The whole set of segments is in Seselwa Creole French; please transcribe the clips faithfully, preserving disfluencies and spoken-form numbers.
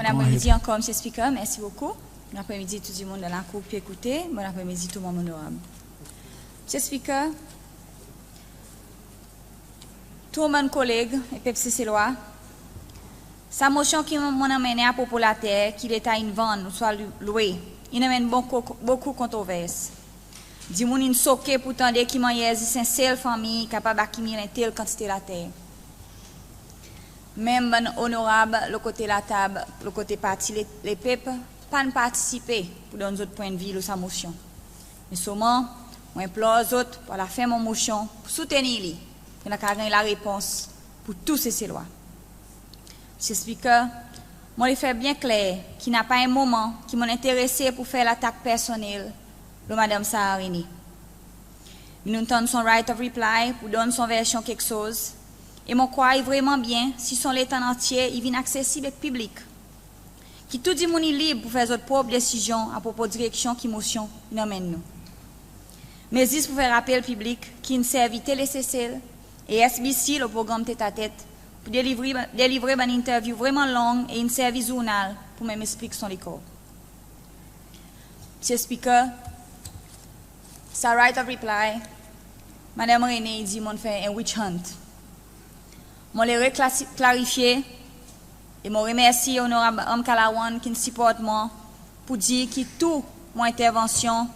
Bonn apre midi ankor, Msye Speaker. Mersi bokou. Bonn apre midi tou dimoun dan lakour ki pe ekoute. Bonn apre midi tou manm Onorab. Msye Speaker, tou mon bann koleg e pep Seselwa, sa Mosyon ki mon anmennen apropo later ki Leta in vann ouswa lwe, in anmenn bokou, bokou kontrovers. Dimoun in soke pour tande ki mannyer zis en sel fanmir i kapab akimil en tel kantite later. Menm bann Onorab lo kote latab, lo kote Parti Le, Lepep, pa'n partisipe pour donn zot pwennvi lo sa Mosyon. Me selman, mon enplor zot pour al afen mon Mosyon pour soutenir li, pour nou kapab ganny larepons pour tou Seselwa. Msye Speaker, mon le fer byen kler ki napa en moman ki mon enterese pour fer latak personnel lo Madanm Sarah Rene. Me nou'n tann son right of reply pour donn son versyon keksoz, e mon krwar i vreman byen si son let an antye i vin aksesib ek piblik, ki tou dimoun i lib pour fer zot prop desizyon apropo direksyon ki Mosyon in anmenn nou. Me zis pour fer rapel piblik ki in servi Tele Sesel e S B C lo progranm Tet a Tet pour delivre, delivre bann interview vreman long e in servi zournal pour menm eksplik son lekor. Msye Speaker, sa right of reply, Madanm Rene i dir mon'n fer en witch hunt. Mon le reklasi, klarifye, e mon remersi Onorab Ramkalawan ki'n siport mwan pour dir ki tou mon entervansyon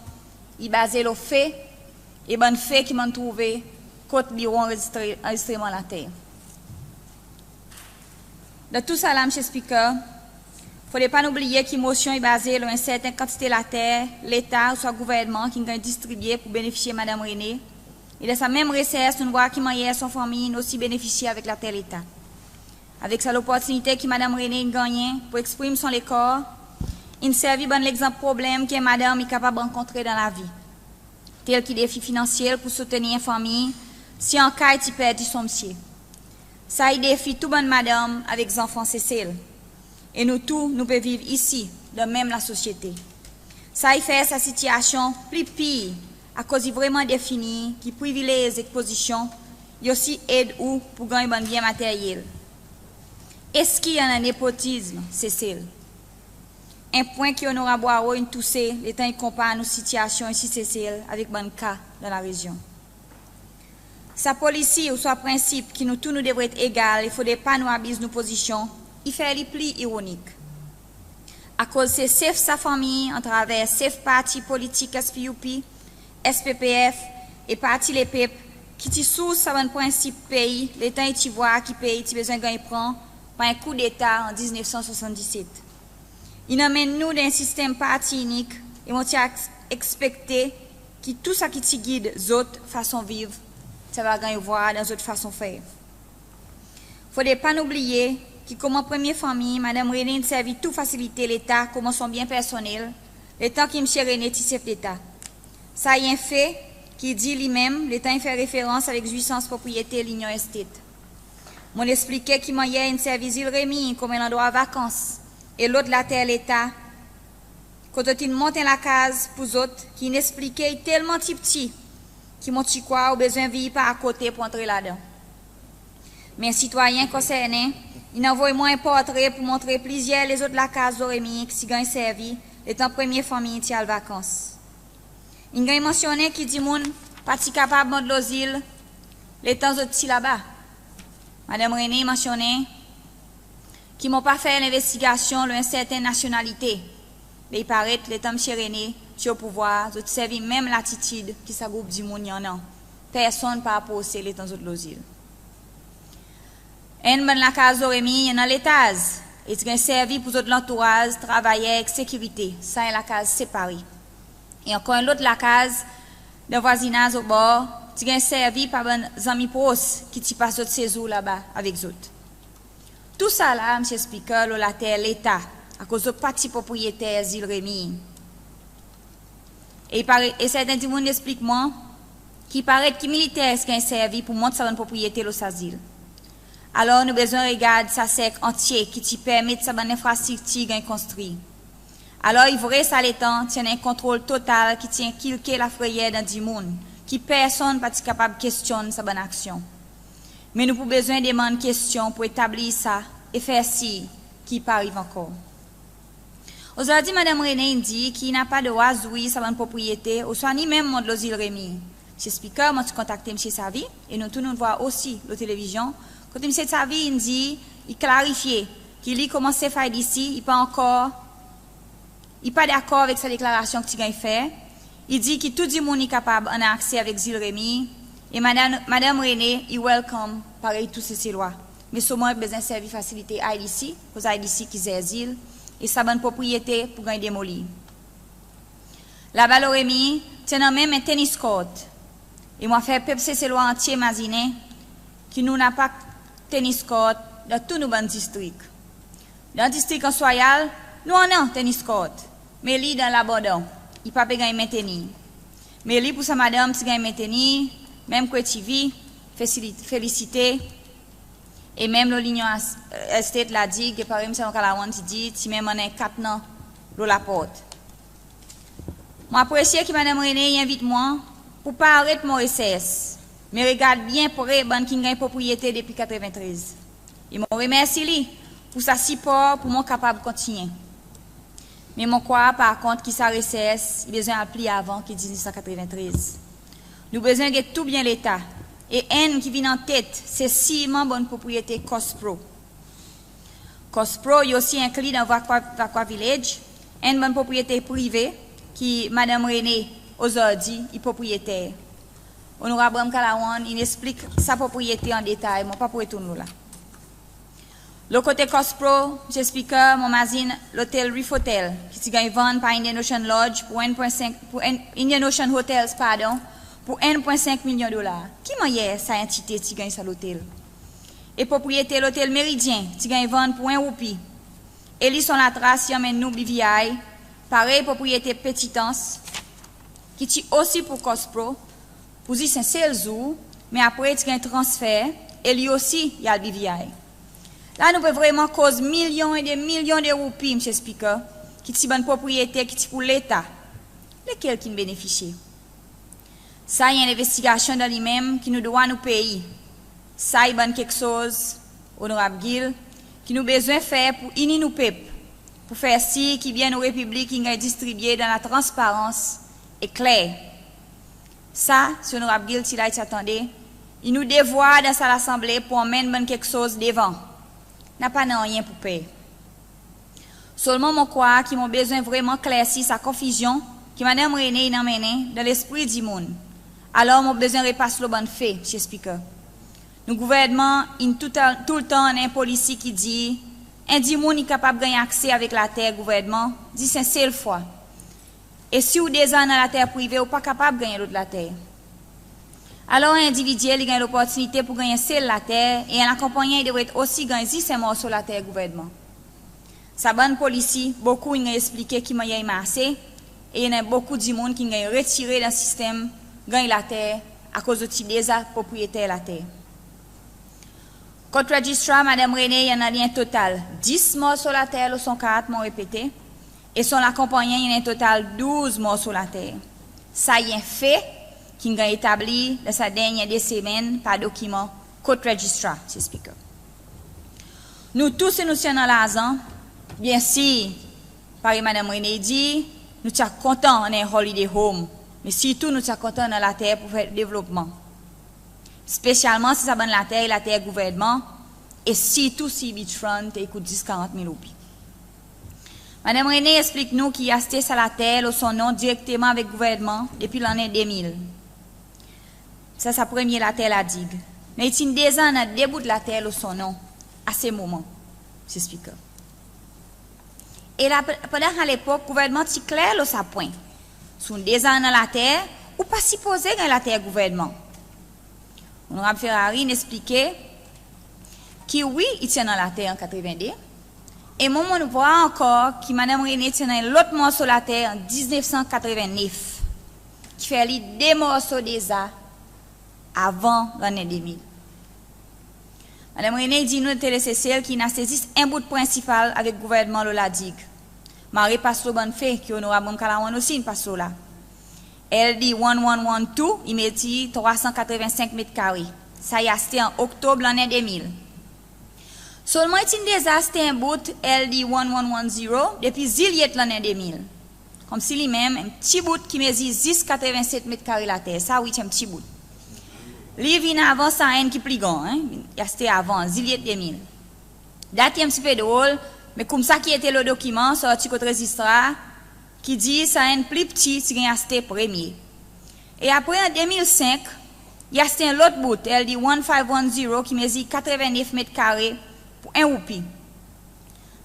i baze lo fe, e bann fe ki mon'n trouve kot biro anrezistre, anrezistreman later. Dan tousala, Msye Speaker, fodre pa nou bliye ki Mosyon i baze lo en serten kantite later Leta ouswa gouvernman ki'n ganny distribye pour benefisye Madanm Rene. E dan sa menm resers, nou'n vwar ki mannyer son fanmir in osi benefisye avek later Leta. Avek sa loportinite ki Madanm Rene in gannyen pour eksprim son lekor, in servi bann legzanp problenm ki en madanm i kapab rankontre dan lavi, tel ki defi finansyel pour soutenir en fanmir si an ka i ti perdi son msye. Sa i defi tou bann madanm avek zanfan Sesel. E nou tou, nou pe viv isi dan menm lasosyete. Sa i fer sa sitiyasyon pli pir, akoz i vreman definir ki privilez ek pozisyon i osi ed ou pour ganny bann byen materyel. Eski i annan nepotizm Sesel? En pwen ki Onorab Hoareau in touse letan i konpar nou sitiyasyon isi Sesel avek bann ka dan larezyon. Sa polisi ouswa prensip ki nou tou nou devret egal e fodre pa nou abiz nou pozisyon, i fer li pli ironik. Akoz se sef sa fanmir atraver sef parti politik S P U P, S P P F e Parti Lepep ki ti sours sa bann prensip pei letan i ti vwar ki pei ti bezwen ganny pran par en koudeta an diznef san swasanndiset. In anmenn nou dan en sistenm parti inik e mon ti a ekspekte ki tou sa ki ti gid zot fason viv ti ava ganny vwar dan zot fason fer. Fodre pa nou bliye ki konman premye fanmir, Madanm Rene in servi tou fasilite Leta konman son byen personnel letan ki Msye Rene ti Sef Deta. Sa i en fe ki i dir li menm letan i fer referans avek zwisans propriyete L'Union Estate. Mon'n eksplike ki mannyer in servi Zil Remy konman en landrwa vakans e lot later Leta, kot zot in mont en lakaz pour zot ki in eksplike i telman pti pti ki mon ti krwar ou bezwen vir par akote pour antre ladan. Me en sitwayen konsernen in anvoy mwan en portre pour montre plizyer lezot lakaz lo Remy ki ti ganny servi letan premye fanmir ti al vakans. In ganny mansyonnen ki dimoun pa ti kapab mont lo zil letan zot ti laba. Madanm Rene mansyonnen ki mon pa fer lenvestigasyon lo en serten nasyonalite. Me i paret letan Msye Rene ti o pouvwar, zot ti servi menm latitid ki sa group dimoun i annan. Personn pa aprose letan zot lo zil. Enn bann lakaz lo Remy i annan letaz e ti ganny servi pour zot lantouraz, travayer ek sekirite. Sa en lakaz separe. E ankor en lot lakaz dan vwazinaz obor ti ganny servi par bann zanmi pros ki ti pas zot sezour laba avek zot. Tousala, Msye Speaker, lo later Leta, akoz zot pa ti propriyeter Zil Remy. E i pare, e serten dimoun in eksplik mwan ki i paret ki militer ti ganny servi pour mont sa bann propriyete lo sa zil. Alor nou bezwen regard sa serk antye ki ti permet sa bann lenfrastriktir ganny konstri. Alor i vre sa letan ti annan en kontrol total ki ti enkilke lafreyer dan dimoun, ki personn pa ti kapab kestyonn sa bann aksyon. Me nou pou bezwen demann kestyon pour etablir sa e fer sir ki i pa ariv ankor. Ozordi Madanm Rene in dir ki i napa drwa zwir sa bann propriyete ouswa ni menm mont lo Zil Remi. Msye Spiker, mon ti kontakte Msye Savy e nou tou nou'n vwar osi lo televizyon kot Msye Savy in dir, i klarifye ki li konman sef IDC, i pa ankor, i pa dakor avek sa deklarasyon ki ti ganny fer. I dir ki tou dimoun i kapab annan akse avek Zil Remi e Madanm, Madanm Rene i welcome parey tou Seselwa. Me solman i bezwen servi fasilite IDC, koz IDC ki zer zil e sa bann propriyete pou ganny demoli. Laba lo Remi ti annan menm en tennis court. E mon a fer pep Seselwa antye mazinen ki nou napa tennis court dan tou nou bann distrik. Dan distrik Anse Royale nou annan tennis court, me li dan labandan, i pa pe ganny mentenir. Me li pou sa madanm ti ganny mentenir, menm Kwe TV, fesili-, felisite, e menm lo Linyon As-, Estate La Digue, parey Msye Ramkalawan ti dir, ti menm annan en kat an lo laport. Mon apresye ki Madanm Rene i envit mwan pou pa aret mon resers, me regard byen pre bann ki'n ganny propriyete depi katreventrez. E mon remersi li pou sa sipor pou mon kapab kontinyen. Me mon krwar par kont ki sa resers i bezwen al pli avan ki diznef san katreventrez. Nou bezwen get tou byen leta, e enn ki vin antet se sirman bann propriyete COSPROH. COSPROH i osi enkli dan Vacoas, Vacoas Village, enn bann propriyete prive ki Madanm Rene ozordi i propriyeter. Onorab Ramkalawan in eksplik sa propriyete an detay, mon pa pou retourn lo la. Lo kote COSPROH, Msye Spiker, mon mazin lotel Reef Hotel ki ti ganny vann par Indian Ocean Lodge pou enn pwen senk, pou enn, Indian Ocean Hotels, pardon, pou enn pwen senk milyon dolar. Ki mannyer sa antite ti ganny sa lotel? E propriyete lotel Meridien ti ganny vann pou en roupi. E li son latras i anmenn nou BVI, parey propriyete Petite Anse ki ti osi pou COSPROH pou zis en sel zour, me apre ti ganny transfer e li osi i al BVI. La nou pe vreman koz milyon e de milyon de roupi, Msye Spiker, ki ti bann propriyete ki ti pou leta. Lekel ki'n benefisye? Sa i en lenvestigasyon dan li menm ki nou dwa nou pei. Sa i bann keksoz, Onorab Gill, ki nou bezwen fer pou ini nou pep, pou fer sir ki byen nou repiblik i ganny distribye dan latransparans e kler. Sa, si Onorab Gill ti la i ti a tande, i nou devwar dan sa Lasanble pou anmenn bann keksoz devan. Napa nanryen pou per. Solman mon krwar ki mon bezwen vreman klersi sa konfizyon ki Madanm Rene in anmennen dan lespri dimoun. Alor mon bezwen repas lo bann fe, Msye Spiker. Nou gouvernman in tou, toultan annan en polisi ki dir en dimoun i kapab ganny akse avek later gouvernman zis en sel fwa. E si ou deza annan later prive, ou pa kapab ganny en lot later. Alor en endividyel i ganny loportinite pou ganny en sel later e en lakonpannyen i devret osi ganny zis en morso later gouvernman. Sa bann polisi, bokou in ganny eksplike ki mannyer i marse, e i annan bokou dimoun ki'n ganny retire dan sistenm ganny later akoz zot ti deza propriyeter later. Kot Registrar, Madanm Rene i annan li en total dis morso later lo son kart, mon repete, e son lakonpannyen i annan en total douz morso later. Sa i en fe ki'n ganny etablir dan sa dernyen de semenn par dokiman kot Registrar, Msye Spiker. Nou tou, si nou ti annan larzan, byensir, parey Madanm Rene i dir, nou ti a kontan annan en holiday home, me sirtou nou ti a kontan annan later pou fer devlopman. Spesyalman si sa bann later i later gouvernman, e sirtou si i beachfront e i kout zis karant mil roupi. Madanm Rene i eksplik nou ki i aste sa later lo son non direkteman avek gouvernman depi lannen de mil. Sa, sa premye later La Digue. Me i ti'n deza annan de bout later lo son non a se moman, Msye Spiker. E la, pandan sa lepok, gouvernman ti kler lo sa pwen. Si ou'n deza annan later, ou pa sipoze ganny later gouvernman. Onorab Ferrari in eksplike ki wi, i ti annan later an katreven de, e mwan mon'n vwar ankor ki Madanm Rene ti annan en lot morso later an diznef san katreven nef, ki fer li de morso deza avan lannen de mil. Madanm Rene i dir nou Tele Sesel ki in aste zis en bout prensipal avek gouvernman lo La Digue. Mon a repas lo bann fe ki Onorab Ramkalawan osi in pas lo la. LD one one one two, i mezir trwa san katreven senk met kare. Sa i aste an Oktob lannen de mil. Selman i ti'n deza aste en bout L D one one one zero depi Zilyet lannen de mil. Konmsi li menm en pti bout ki mezir zis katreven set met kare later. Sa wi, ti en pti bout. Li i vin avan sa enn ki pli gran, en, i aste avan, Zilyet de mil. Dat i en pti pe drol, me koumsa ki ete lo dokiman sorti kot rezistrar, ki dir sa enn pli pti ti ganny aste premye. E apre an de mil senk, i aste en lot bout, L D one five one zero, ki mezir katreven nef met kare pour en roupi.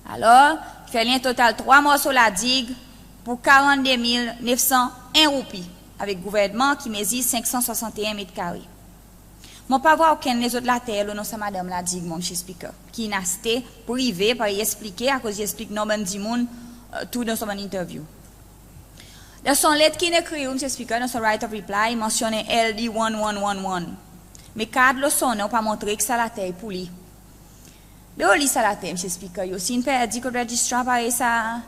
Alor, fer li en total trwa morso ladig pour karannde mil nef san en roupi, avek gouvernman ki mezir senk san swasannteyen met kare. Mon pa vwar okenn lezot later lo non sa madanm ladig, mon Msye Speaker, ki in aste prive, parey i eksplike, akoz i eksplik non bann dimoun, e, tou dan son bann interview. Dan son let ki in ekrir ou, Msye Speaker, dan son right of reply, i mansyonn L D one one one one. Me kart lo son non pa montre ki sa later i pour li. Be oli sa later, Msye Speaker, i osi in perdi kot Registrar parey sa,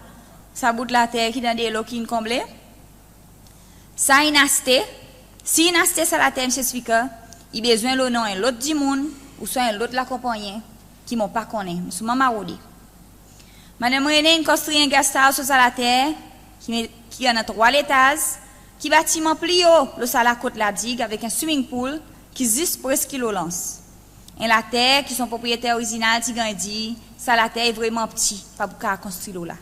sa bout later ki dan delo ki in konble? Sa in aste, si in aste sa later, Msye Speaker, i bezwen lo non en lot dimoun ouswa en lot lakonpannyen ki mon pa konnen, mon selman marode. Madanm Rene in konstri en guest house lo sa later ki, ki annan trwa letaz, ki batiman pli o lo sa lakot ladig avek en swimming pool ki zis preski lo lans. En later ki son propriyeter orizinal ti ganny dir sa later i vreman pti, pa pou kapab konstri lo la.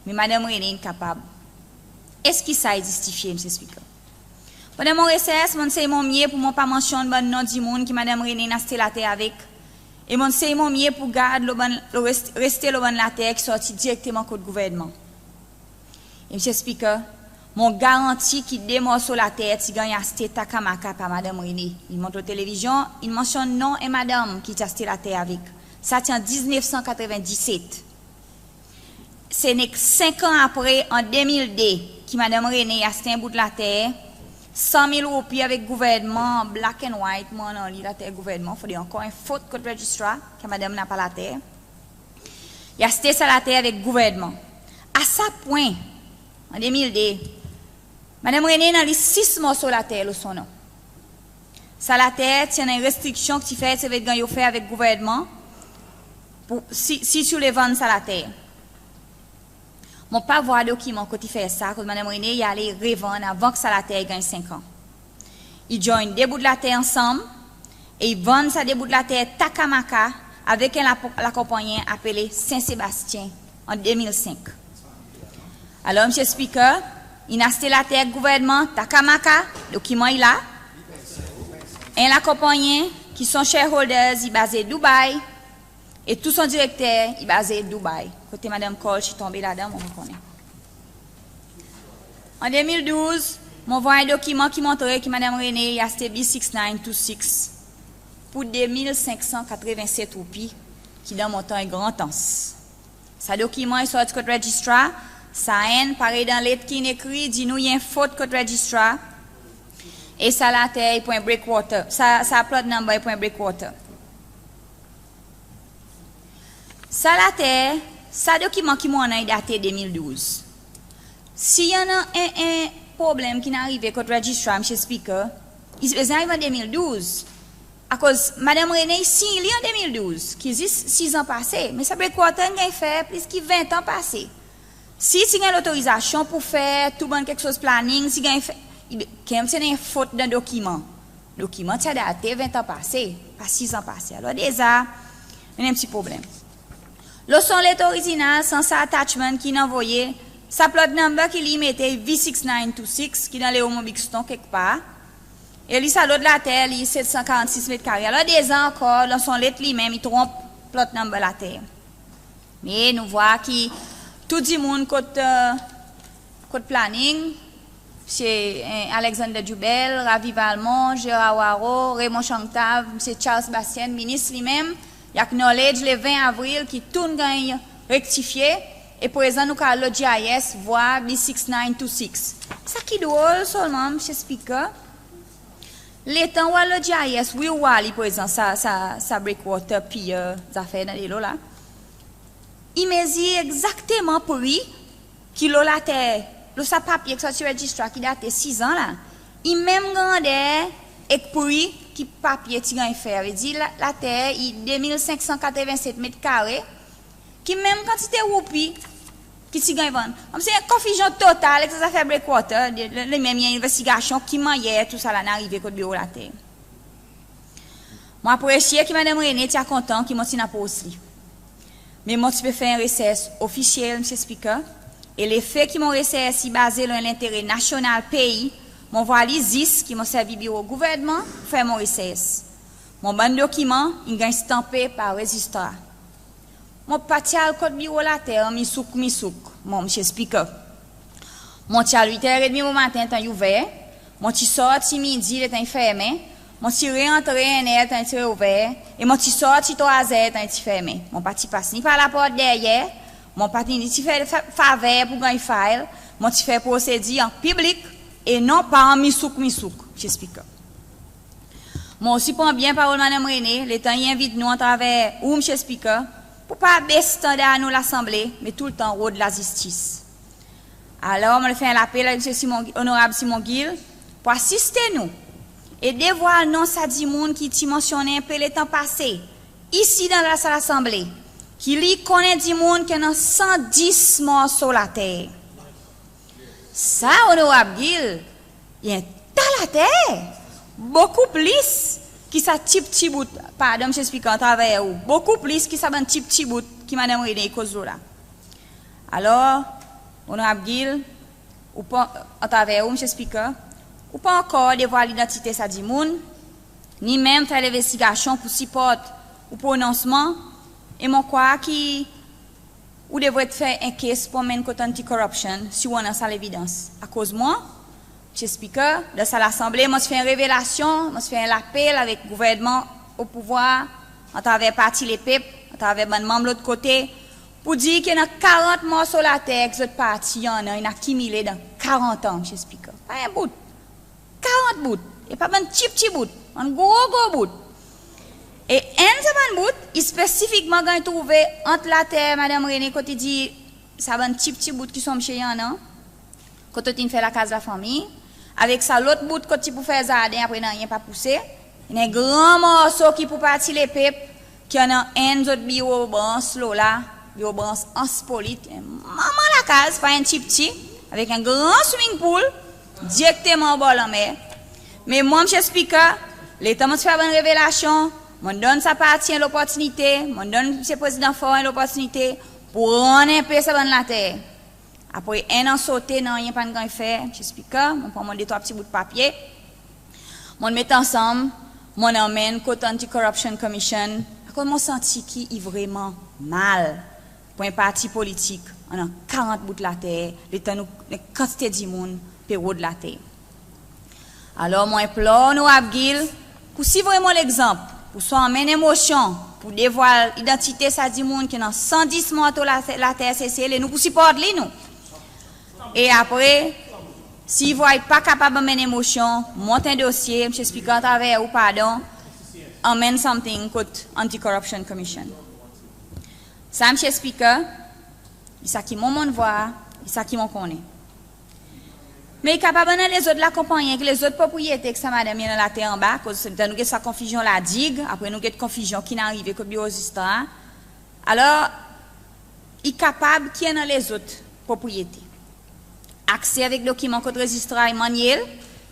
Me Madanm Rene in kapab. Eski sa i zistifye, Msye Speaker? Pandan mon resers, mon'n sey mon mye pour mon pa mansyonn bann non dimoun ki Madanm Rene in aste later avek. E mon'n sey mon mye pour gard lo bann, lo rest, reste lo bann later ki sorti direkteman kot gouvernman. E Msye Speaker, mon garanti ki de morso later ti ganny aste Takamaka par Madanm Rene. In mont lo televizyon, in mansyonn non en madanm ki ti aste later avek. Sa ti an diznef san katreven diset. Se nek senk an apre, an de mil de, ki Madanm Rene i aste en bout later, san mil roupi avek gouvernman, black and white, mon annan li later gouvernman, fodre ankor en fot kot Registrar, ki madanm napa later. I aste sa later avek gouvernman. A sa pwen, an de mil de, Madanm Rene in annan li sis morso later lo son non. Sa later ti annan en restriksyon ki ti fer ti devret ganny ofer avek gouvernman pour, si, si ti oule vann sa later. Mon pa vwar dokiman kot i fer sa, kot Madanm Rene i ale revann avan ki sa later i ganny senk an. I join de bout later ansanm, e i vann sa de bout later Takamaka avek en lapo-, lakonpannyen apele Saint Sébastien an de mil senk. Alor, Msye Speaker, in aste later gouvernman Takamaka, dokiman i la. En lakonpannyen ki son shareholders i baze Dubai, e tou son direkter i baze Dubai. Kote Madanm Kolch i tonbe ladan, mon pa konnen. An de mil douz, mon vwar en dokiman ki montre ki Madanm Rene i aste B six nine two six pour de mil senk san katreven set roupi, ki dan montan en gran tans. Sa dokiman i sorti kot Registrar, sa enn, parey dan let ki in ekrir, dir nou i en fot kot Registrar. E sa later i pour en breakwater. Sa, sa plot number i pour en breakwater. Sa later, sa dokiman ki mon annan i date de mil douz. Si i annan en, en problenm ki'n arive kot Registrar, Msye Speaker, i bezwen ariv an de mil douz. Akoz Madanm Rene i siny li an de mil douz, ki zis siz an pase, me sa breakwater in ganny fer plis ki ven an pase. Si ti ganny lotorizasyon pour fer tou bann keksoz planning, ti ganny fer, i be-, kantmenm ti annan en fot dan dokiman. Dokiman ti a date ven an pase, pa siz an pase. Alor deza, annan en pti problenm. Lo son let orizinal, san sa attachment ki'n anvoye, sa plot number ki li i mete V six nine two six, ki dan Léomont Buxton kekpar. E li sa lot later, li set san karannsis met kare. Alor deza ankor, dan son let li menm, i tronp plot number later. Me nou vwar ki tou dimoun kot, e, kot planning, Msye, e, Alexander Dubelle, Ravi Valmont, Gérard Hoareau, Raymond Changtave, Msye Charles Bastienne, minis li menm, i acknowledge le ven avril ki tou in ganny rektifye, e prezan nou kapab al lo G I S vwar B six nine two six. Sa ki drol selman, Msye Speaker, letan ou al lo G I S, wi, ou vwar li prezan sa, sa, sa breakwater, pier, zafer dan delo la. I mezir egzakteman pri ki lo later, lo sa papye ki sorti Registrar ki date siz an la. I menm grander ek pri ki papye ti ganny fer. Savedir la, later i de mil senk san katreven set met kare, ki menm kantite roupi ki ti ganny vann. Konmsi en konfizyon total ek sa zafer Blackwater, de, de, de menm en lenvestigasyon ki mannyer tousala in arive kot Biro Later. Mon apresye ki Madanm Rene ti a kontan ki mon ti'n apros li. Me mon ti pe fer en resers ofisyel, Msye Spiker, e lefe ki mon resers i baze lo en lentere nasyonal pei, mon vwar li zis ki mon servi biro gouvernman pou fer mon resers. Mon bann dokiman in ganny stanpe par Rezistrar. Mon pa ti al kot Biro Later an misouk misouk, mwan, Msye Spiker. Mon ti al wit er edmi bomaten, tan i ouver. Mon ti sorti midi, letan i fermen. Mon ti reantre en er, tan i ti reouver. E mon ti sorti trwa zer, tan i ti fermen. Mon pa ti pas ni par laport deryer. Mon pa ti ni ti fer fa-, faver pou ganny file. Mon ti fer prosedir an piblik e non pa an misouk misouk, Msye Spiker. Mon osi pran byen parol Madanm Rene, letan i envit nou atraver ou, Msye Spiker, pou pa abes standar nou Lasanble, me toultan rod lazistis. Alor, mon fer en lapel avek Msye Simon, Onorab Simon Gill, pou asiste nou e devwal non sa dimoun ki ti mansyonnen en pe letan pase, isi dan sa Lasanble, ki li i konn en dimoun ki annan san dis morso later. Sa, Onorab Gill, i en ta later, bokou plis ki sa ptipti bout, pardon, Msye Spiker, atraver ou, bokou plis ki sa bann ptipti bout ki Madanm Rene i koz lo la. Alor, Onorab Gill, ou pa, atraver ou, Msye Spiker, ou pa ankor devwal idantite sa dimoun, ni menm fer lenvestigasyon pou siport ou prononsman, e mon krwar ki ou devret fer en case pou anmenn kot Anti-Corruption si ou annan sa levidans. Akoz mwan, Msye Spiker, dan sa Lasanble, mon ti fer en revelasyon, mon ti fer en lapel avek gouvernman o pouvwar, atraver Parti Lepep, atraver bann manm lot kote, pou dir ki annan karant morso later ki zot parti i annan, in akimile dan karant an, Msye Spiker. Pa en bout. Karant bout. E pa bann ptipti bout. Bann gro, gro bout. E enn sa bann bout, i spesifikman ganny trouve ant later Madanm Rene kot i dir sa bann ptipti bout ki son msye i annan, kot zot in fer lakaz lafanmir, avek sa lot bout kot ti pou fer zarden, apre nanryen pa pouse. I annan en gran morso ki pou Parti Lepep, ki annan enn zot biro brans lo la, biro brans Anse Polite, en manman lakaz, pa en ptipti, avek en gran swimming pool, direkteman obor lanmer. Me mwan, Msye Spiker, letan mon ti fer bann revelasyon, mon'n donn sa parti en loportinite, mon'n donn Msye Prezidan Faure en loportinite pou rann en pe sa bann later. Apre en an sote, nanryen pa'n ganny fer, Msye Spiker, mon pran mon de trwa pti bout papye, mon'n met ansanm, mon'n anmenn kot Anti-Corruption Commission, akoz mon santi ki i vreman mal pou en parti politik annan karant bout later, letan nou, nou kantite dimoun pe rod later. Alor, mon enplor Onorab Gill, pou swiv mon legzanp, pou swa anmenn en mosyon pou devwal idantite sa dimoun ki annan san dis morso later, later Sesel, e nou pou siport li, nou. E apre, si i vwar i pa kapab anmenn en mosyon, mont en dosye, Msye Spiker, atraver ou, pardon, anmenn something kot Anti-Corruption Commission. Sa, Msye Spiker, i sa ki mon, mon'n vwar, i sa ki mon konnen. Me i kapab annan lezot lakonpannyen, ki lezot propriyete ki sa madanm i annan later anba, akoz letan nou get sa konfizyon La Digue, apre nou get konfizyon ki'n arive kot Biro Rezistrar. Alor, i kapab ki annan lezot propriyete. Akse avek dokiman kot Rezistrar i mannyer,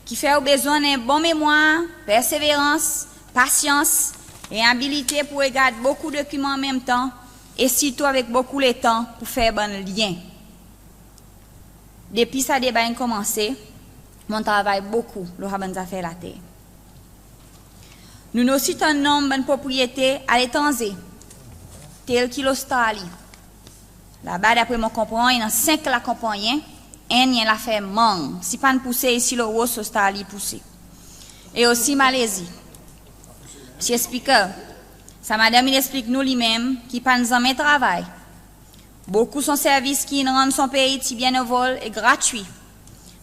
ki fer ou bezwen annan en bon memwar, perseverans, pasyans e abilite pou regard bokou dokiman anmenmtan, e sirtou avek bokou letan pou fer bann lyen. Depi sa deba in konmanse, mon'n travay bokou lo sa bann zafer later. Nou'n osi tann nonm bann propriyete aletranze, tel ki Lostrali. Laba, dapre mon konpran, i annan senk lakonpannyen, enn i en laferm mang. Si pa'n pouse isi lo Ros, Lostrali i pouse. E osi Malezi. Msye Spiker, sa madanm in eksplik nou li menm ki pa'n zanmen travay. Bokou son servis ki in rann son pei ti byen anvol e gratwi.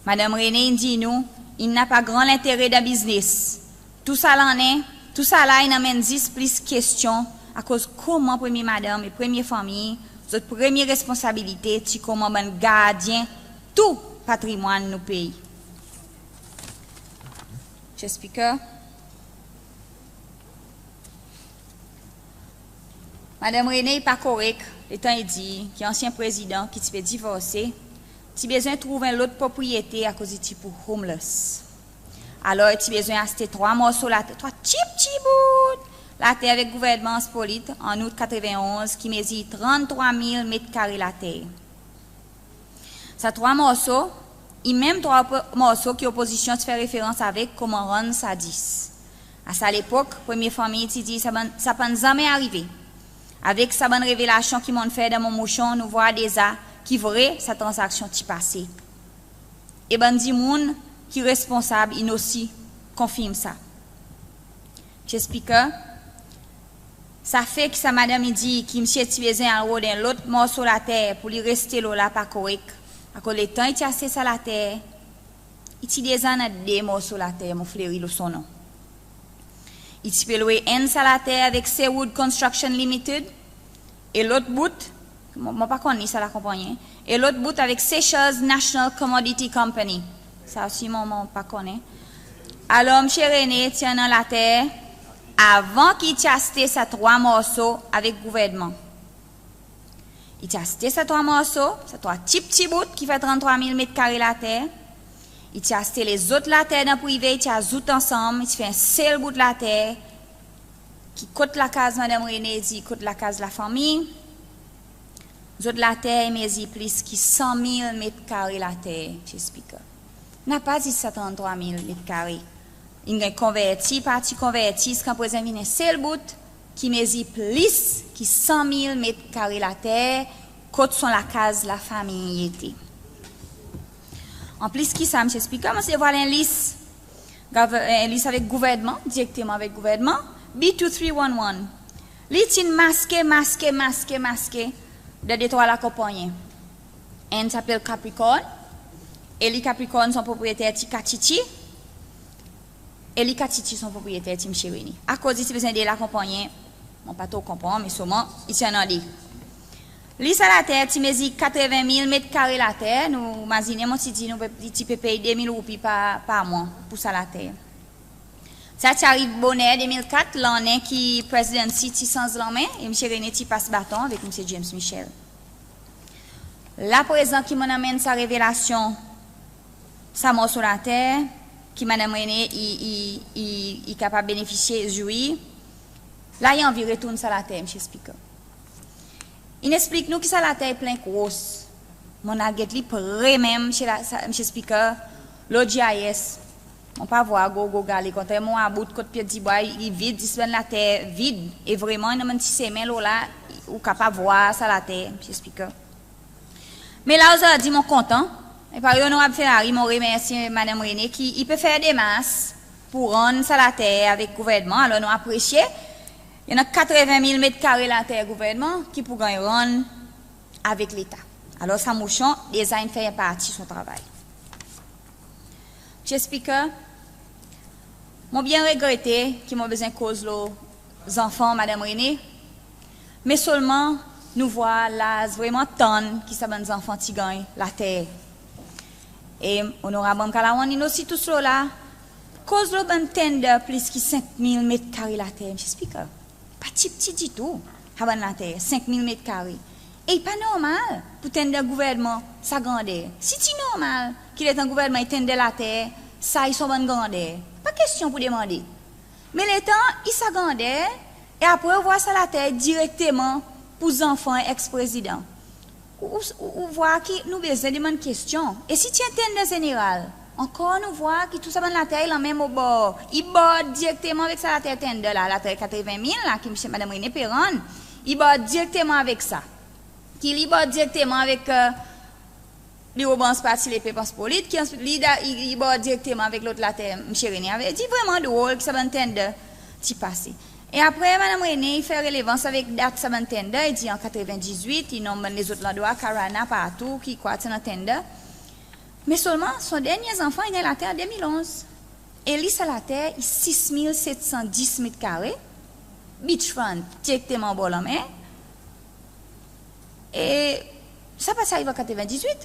Madanm Rene in dir nou, i napa gran lentere dan biznes. Tou sa lannen, tou sa la in anmenn zis plis kestyon, akoz koman premye madanm e premye fanmir, zot premye responsabilite ti koman bann gardyen tou patrimwann nou pei. Msye Spiker, Madanm Rene i pa korek letan i dir ki ansyen Prezidan ki ti pe divorse ti bezwen trouv en lot propriyete akoz i ti pou homeless. Alor i ti bezwen aste trwa morso later, trwa ptipti bout later avek gouvernman Anse Polite an Out katreven-onz ki mezir tranntrwa mil met kare later. Sa trwa morso i menm trwa morso ki Lopozisyon ti fer referans avek koman rann sa dis. A sa lepok, Premye Fanmir ti dir sa bann, sa pa'n zanmen arive. Avek sa bann revelasyon ki mon'n fer dan mon Mosyon, nou vwar deza ki vre sa tranzaksyon ti pase. E bann dimoun ki responsab in osi konfirm sa. Msye Speaker, sa fe ki sa madanm i dir ki msye ti bezwen al rod en lot morso later pour li reste lo la pa korek, akoz letan i ti aste sa later, i ti deza annan de morso later mon fleri lo son non. I ti pe lwe enn sa later avek Seawood Construction Limited, e lot bout, mon, mon pa konnen sa lakonpannyen, e lot bout avek Seychelles National Commodity Company. Sa osi mon, mon pa konnen. Alor Msye Rene ti annan later avan ki i ti aste sa trwa morso avek gouvernman. I ti aste sa trwa morso, sa trwa ptipti bout ki fer tranntrwa mil met kare later. I ti aste lezot later dan prive, i ti azout ansanm, i ti fer en sel bout later ki kot lakaz Madanm Rene i dir kot lakaz lafanmir. Zot later i mezir plis ki san mil met kare later, Msye Speaker. Napa zis sa tranntrwa mil met kare. In ganny konverti, parti konverti, ziska prezan i vin en sel bout ki mezir plis ki san mil met kare later kot son lakaz lafanmir i ete. An plis ki sa, Msye Speaker, mon ti devwal en lis, gov- en lis avek gouvernman, direkteman avek gouvernman, B two three one one. Li ti'n maske, maske, maske, maske dan detrwa lakonpannyen. Enn ti apel Capricorn, e li Capricorn son propriyeter ti Katiti, e li Katiti son propriyeter ti Msye Rene. Akoz i ti bezwen de lakonpannyen, mon pa tro konpran, me selman i ti annan de. Li sa later ti mezir katreven mil met kare later, nou mazinen mon ti dir nou pe, i ti pe pey de mil roupi par, par mwan pour sa later. Sa ti ariv boner de mil kat, lannen ki Prezidansi ti sanz lanmen, e Msye Rene ti pas baton avek Msye James Michel. La prezan ki mon'n anmenn sa revelasyon, sa morso later ki Madanm Rene i, i, i, i kapab benefisye, zwir, la i anvi retourn sa later, Msye Speaker. In eksplik nou ki sa later i plen kros. Mon'n al get li pre menm, Msye la, sa, Msye Speaker, lo GIS. Mon pa vwar gro, gro gale, kontrerman a bout kot Pyet Dibwa i vid, zis bann later vid. E vreman i annan bann pti semen lo la, ou kapab vwar sa later, Msye Speaker. Me la ozordi mon kontan, e parey Onorab Ferrari, mon remersye Madanm Rene ki i pe fer demars pour rann sa later avek gouvernman, alor nou apresye. I annan katreven mil met kare later gouvernman ki pou ganny rann avek Leta. Alor sa mosyon deza in fer en parti son travay. Msye Speaker, mon byen regrete ki mon bezwen koz lo zanfan Madanm Rene, me selman nou vwar laz vreman tann ki sa bann zanfan ti ganny later. E Onorab Ramkalawan in osi tous lo la, koz lo bann tender plis ki senk mil met kare later, Msye Speaker. Pa ptipti ditou, sa bann later, senk mil met kare. E i pa normal pour tender gouvernman sa grander. Si ti normal ki letan gouvernman i tender later, sa i son bann grander, pa kestyon pour demande. Me letan i sa grander, e apre ou vwar sa later direkteman pour zanfan eks-Prezidan, ou, ou, ou vwar ki nou bezwen demann kestyon. E si ti en tender zeneral, ankor nou vwar ki tou sa bann later i lanmenm obor. I bord direkteman avek sa later tender la, later katreven mil la ki Msye, Madanm Rene pe rann. I bord direkteman avek sa. Ki li bord direkteman avek, e, Biro Brans Parti Lepep Anse Polite, ki answit li, i, i bord direkteman avek lot later Msye Rene ave. I vreman drol ki sa bann tender ti pase. E apre Madanm Rene i fer relevans avek dat sa bann tender, i dir an katreven-dizwit, i nonm bann lezot landrwa, Carana, partou, ki kwa ti annan tender. Me selman son dernyen zanfan i ganny later an de mil onz. E li sa later i sis mil set san dis met kare, beachfront, direkteman bor lanmer. E sa pa ti ariv an katreven-dizwit,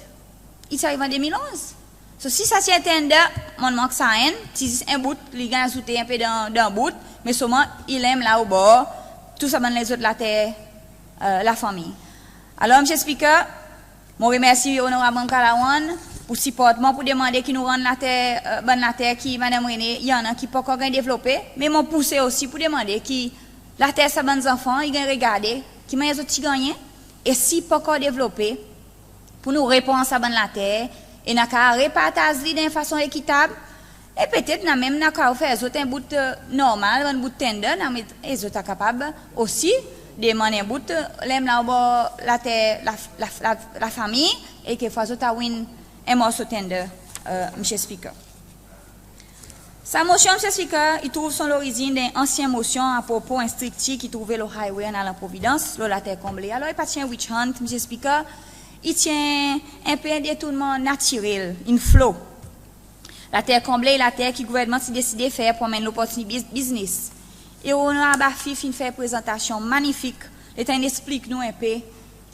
i ti ariv an de mil onz. So si sa ti en tender, mon'n mank sa enn, ti zis en bout, li ganny azoute en pe dan, dan bout, me selman i menm la obor, tou sa bann lezot later lafanmir. Alor Mr Speaker, mon remersi Onorab Ramkalawan pour siport mwan pour demande ki nou rann later, bann later ki Madanm Rene i annan ki pa ankor ganny devlope, me mon pouse osi pour demande ki later sa bann zanfan i ganny regarde ki mannyer zot ti gannyen, e si i pa ankor devlope, pour nou repran sa bann later e nou a kapab repartaz li dan en fason ekitab, e petet nou a menm nou a kapab fer zot en bout normal, bann bout tender, nou a met, e zot a kapab osi demann en bout, ler mon la obor later lafanmir, e kekfwa zot a win en morso tender, Mr Speaker. Sa Mosyon Mr Speaker, i trouv son lorizin dan en ansyen Mosyon apropo en striktir ki trouve lo highway an alan Providence, lo later konble. Alor i pa ti en witch hunt Mr Speaker, i ti en pe en detournman natirel, in flow. Later konble i later ki Gouvernman ti deside fer pour anmenn loportinite biznes. E Onorab Afif in fer prezantasyon manifik letan in eksplik nou en pe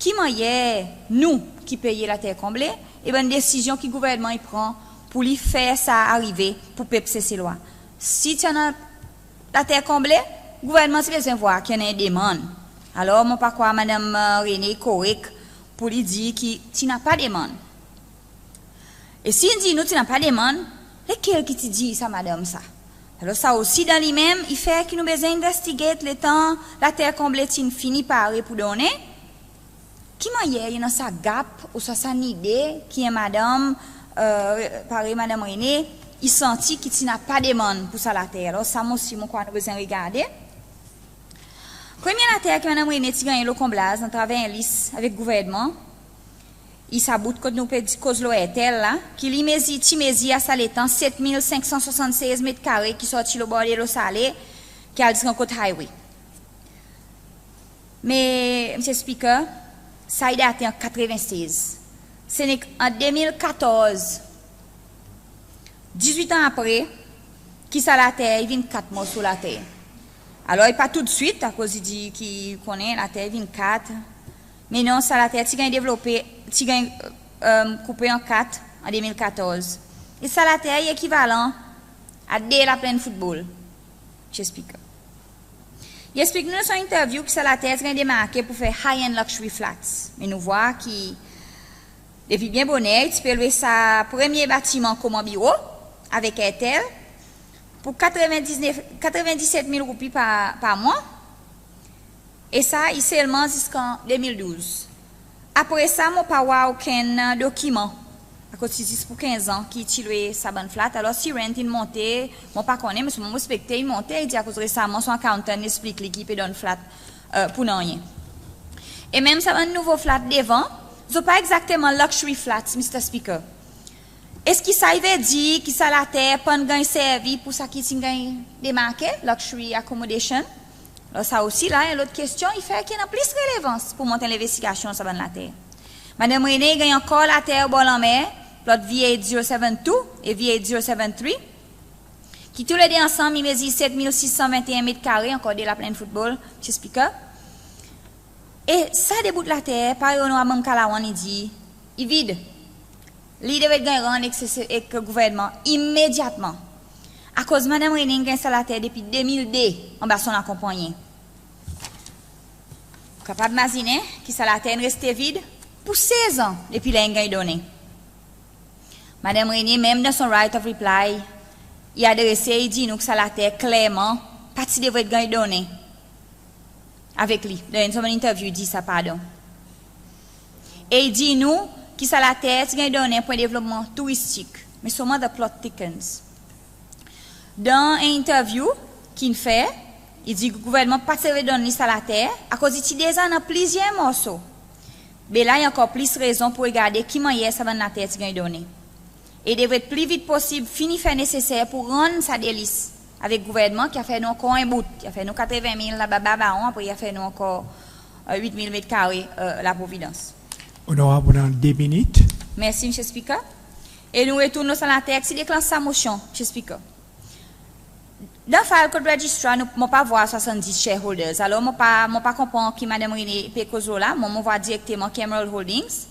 ki mannyer nou ki peye later konble, e bann desizyon ki Gouvernman i pran pour li fer sa arive pour pep Seselwa. Si ti annan later konble, Gouvernman ti bezwen vwar ki annan en demann. Alor mon pa krwar Madanm Rene i korek pour li dir ki ti napa demann. E si in dir nou ti napa demann, lekel ki ti dir sa madanm sa? Alor sa osi dan li menm i fer ki nou bezwen investigate letan later konble ti'n fini pare pour donnen, ki mannyer i annan sa gap ouswa sa nide ki en madanm parey Madanm Rene i santi ki ti napa demann pour sa later? Alor sa mon osi mon krwar nou bezwen regarde. Premye later ki Madanm Rene ti gannyen lo konblaz atraver en lease avek Gouvernman, i sa bout kot nou pe koz lo Airtel la, ki li mezir, ti mezir a sa letan set mil senk san swasanntsez met kare ki sorti lo bor Delo Sale ki al ziska kot highway. Me Mr Speaker, sa i date an katreven sez. Se nek an de mil katorz, dizwit an apre, ki sa later i vin kat morso later. Alor i pa toudswit akoz i dir ki konnen later i vin kat, me non, sa later ti ganny devlope, ti ganny koupe an kat an de mil katorz. E sa later i ekivalan a de laplenn foutbol, Mr Speaker. I eksplik nou dan son interview ki sa later ti ganny demarke pour fer high-end luxury flats. Me nou vwar ki depi byen boner i ti pe lwe sa premye batiman konman biro avek Airtel pour katreven-diznef, katreven-diset mil roupi par, par mwan. E sa i selman ziskan de mil douz. Apre sa mon pa war okenn dokiman, akoz ti zis pour kenz an ki ti lwe sa bann flat. Alor si rent in monte, mon pa konnen, me selman mon ekspekte i monte, i dir akoz resaman son accountant in eksplik li ki i pe donn flat pour nanryen. E menm sa bann nouvo flat devan, zot pa egzakteman luxury flats, Mr Speaker. Eski sa i vedir ki sa later pa'n ganny servi pour sa ki ti'n ganny demarke, luxury accommodation? Alor sa osi la en lot kestyon i fer ki annan plis relevans pour mont en lenvestigasyon sa bann later. Madanm Rene i ganny ankor later bor lanmer, plot V eight zero seven two e V eight zero seven three, ki toulede ansanm i mezir set mil sis san venteen met kare, ankor de laplenn foutbol, Mr Speaker. E sa de bout later, parey Onorab Ramkalawan i dir, i vid. Li devret ganny rann ek, ek Gouvernman imedyatman. Akoz Madanm Rene in ganny sa later depi de mil de anba son lakonpannyen. Ou kapab mazinen ki sa later in reste vid pour sez an depi ler in ganny donnen. Madanm Rene menm dan son right of reply, i adrese, i dir nou ki sa later klerman pa ti devret ganny donnen avek li. Dan enn son bann interview i dir sa, pardon. E i dir nou ki sa later ti ganny donnen pour en devlopman touristik, me selman the plot thickens. Dan en interview ki'n fer, i dir Gouvernman pa ti devret donn li sa later akoz i ti deza annan plizyer morso. Be la i ankor plis rezon pour regarde ki mannyer sa bann later ti ganny donnen. E i devret pli vit posib fini fer neseser pour rann sa de lease avek Gouvernman, ki a fer nou ankor en bout, ki a fer nou katreven mil laba Baron, apre i a fer nou ankor wit mil met kare La Providence. Onorab, ou annan de minit. Mersi Mr Speaker. E nou retourn lo sa later ki ti deklans sa Mosyon, Mr Speaker. Dan file kot Registrar, nou, mon pa vwar swasanndis shareholders. Alor mon pa, mon pa konpran ki Madanm Rene pe koz lo la. Mwan mon vwar direkteman ki Emerald Holdings.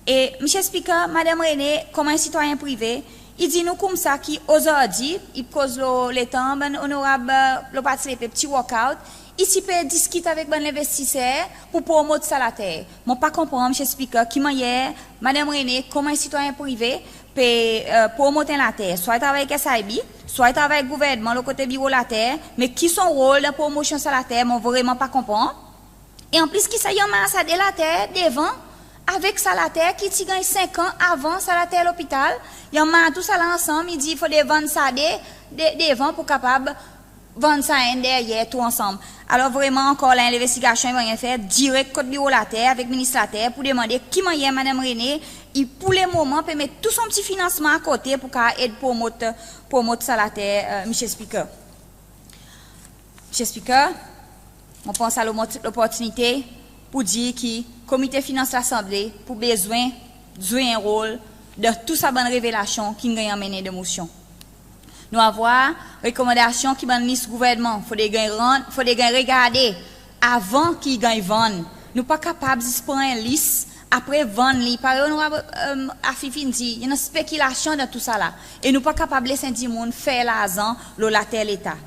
E Mr Speaker, Madanm Rene konman en sitwayen prive, i dir nou koumsa ki ozordi i koz lo letan bann onorab lo Parti Lepep ti walk out, i ti pe diskit avek bann lenvestiser pour promot sa later. Mon pa konpran, Mr Speaker, ki mannyer Madanm Rene, konman en sitwayen prive, pe e, promot en later, swa i travay avek S I B, swa i travay avek gouvernman lo kote biro later, me ki son rol dan promosyon sa later, mon vreman pa konpran. E an plis ki sa, i anmar sa de later devan avek sa later ki ti ganny senk an avan, sa later lopital, i anmar tou sa la ansanm, i dir fodre vann sa de, de, devan pour kapab vann sa enn deryer tou ansanm. Alor vreman ankor la, en lenvestigasyon i bezwen fer direk kot biro later avek Minis Later pour demande ki mannyer Madanm Rene i pour lemoman pe met tou son pti finansman akote pour kapab ed promot, promot sa later, e, Mr Speaker. Mr Speaker, mon pran sa lomo-, loportinite pour dir ki Komite Finans Lasanble pour bezwen zwe en rol dan tou sa bann revelasyon ki'n ganny anmennen dan Mosyon. Nou a vwar rekomandasyon ki bann minis gouvernman fodre ganny rann, fodre ganny regarde avan ki i ganny vann. Nou pa kapab zis pran en lease, apre vann li. Parey Onorab, e, Afif in dir, i annan spekilasyon dan tou sa la. E nou pa kapab les en dimoun fer larzan lo later Leta.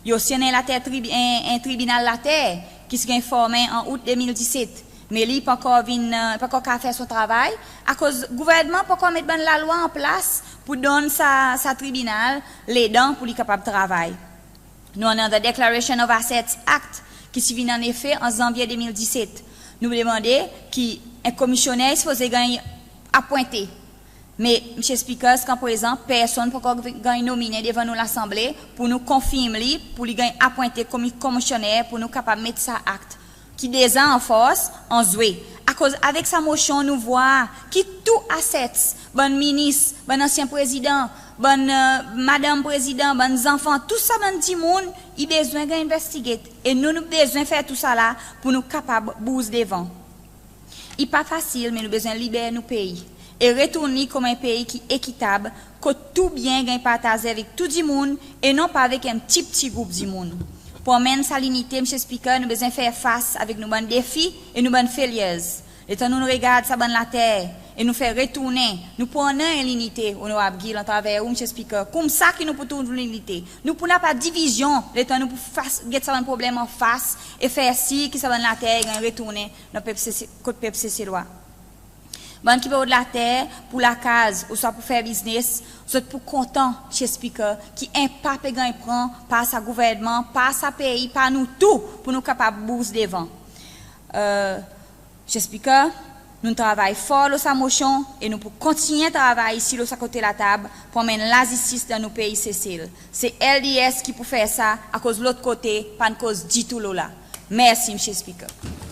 I osi annan en later tribi-, en, en tribinal later ki ti ganny formen an Out de mil diset. Me li i pa ankor vin, e, pa ankor kapab fer son travay, akoz gouvernman pa ankor met bann lalwa an plas pour donn sa, sa tribinal ledan pour li kapab travay. Nou annan the Declaration of Assets Act ki ti vin an efe an Zanvye de mil diset. Nou demande ki en komisyoner i sipoze ganny apwente. Me Mr Speaker, ziska prezan personn pa ankor ganny nominen devan nou Lasanble pour nou konfirm li, pour li ganny apwente komi-, komisyoner, pour nou kapab met sa Act ki deza an fors an zwe. Akoz avek sa Mosyon nou vwar ki tou assets bann minis, bann ansyen prezidan, bann, e, madanm prezidan, bann zanfan, tou sa bann dimoun i bezwen ganny investigate. E nou, nou bezwen fer tou sa la pour nou kapab bouz devan. I pa fasil, me nou bezwen liber nou pei e retourn li konman en pei ki ekitab, kot tou byen ganny partaze avek tou dimoun e non pa avek en pti, pti group dimoun. Pour anmenn sa linite, Mr Speaker, nou bezwen fer fas avek nou bann defi e nou bann failures. Letan nou'n regard sa bann later e nou fer retournen, nou pou annan en linite, Onorab Gill, atraver ou, Mr Speaker. Koumsa ki nou pou trouv linite. Nou pou napa divizyon letan nou pou fas, get sa bann problenm an fas e fer sir ki sa bann later i ganny retournen dan pep Sese-, kot pep Seselwa. Bann ki pe rod later pour lakaz ouswa pour fer biznes, zot pou kontan, Mr Speaker, ki en pa pe ganny pran par sa gouvernman, par sa pei, par nou tou, pour nou kapab bouz devan. E, Mr Speaker, nou'n travay for lo sa Mosyon e nou pou kontinyen travay isi lo sa kote latab pour anmenn lazistis dan nou pei Sesel. Se LDS ki pou fer sa, akoz lot kote pa'n koz ditou lo la. Mersi, Mr Speaker.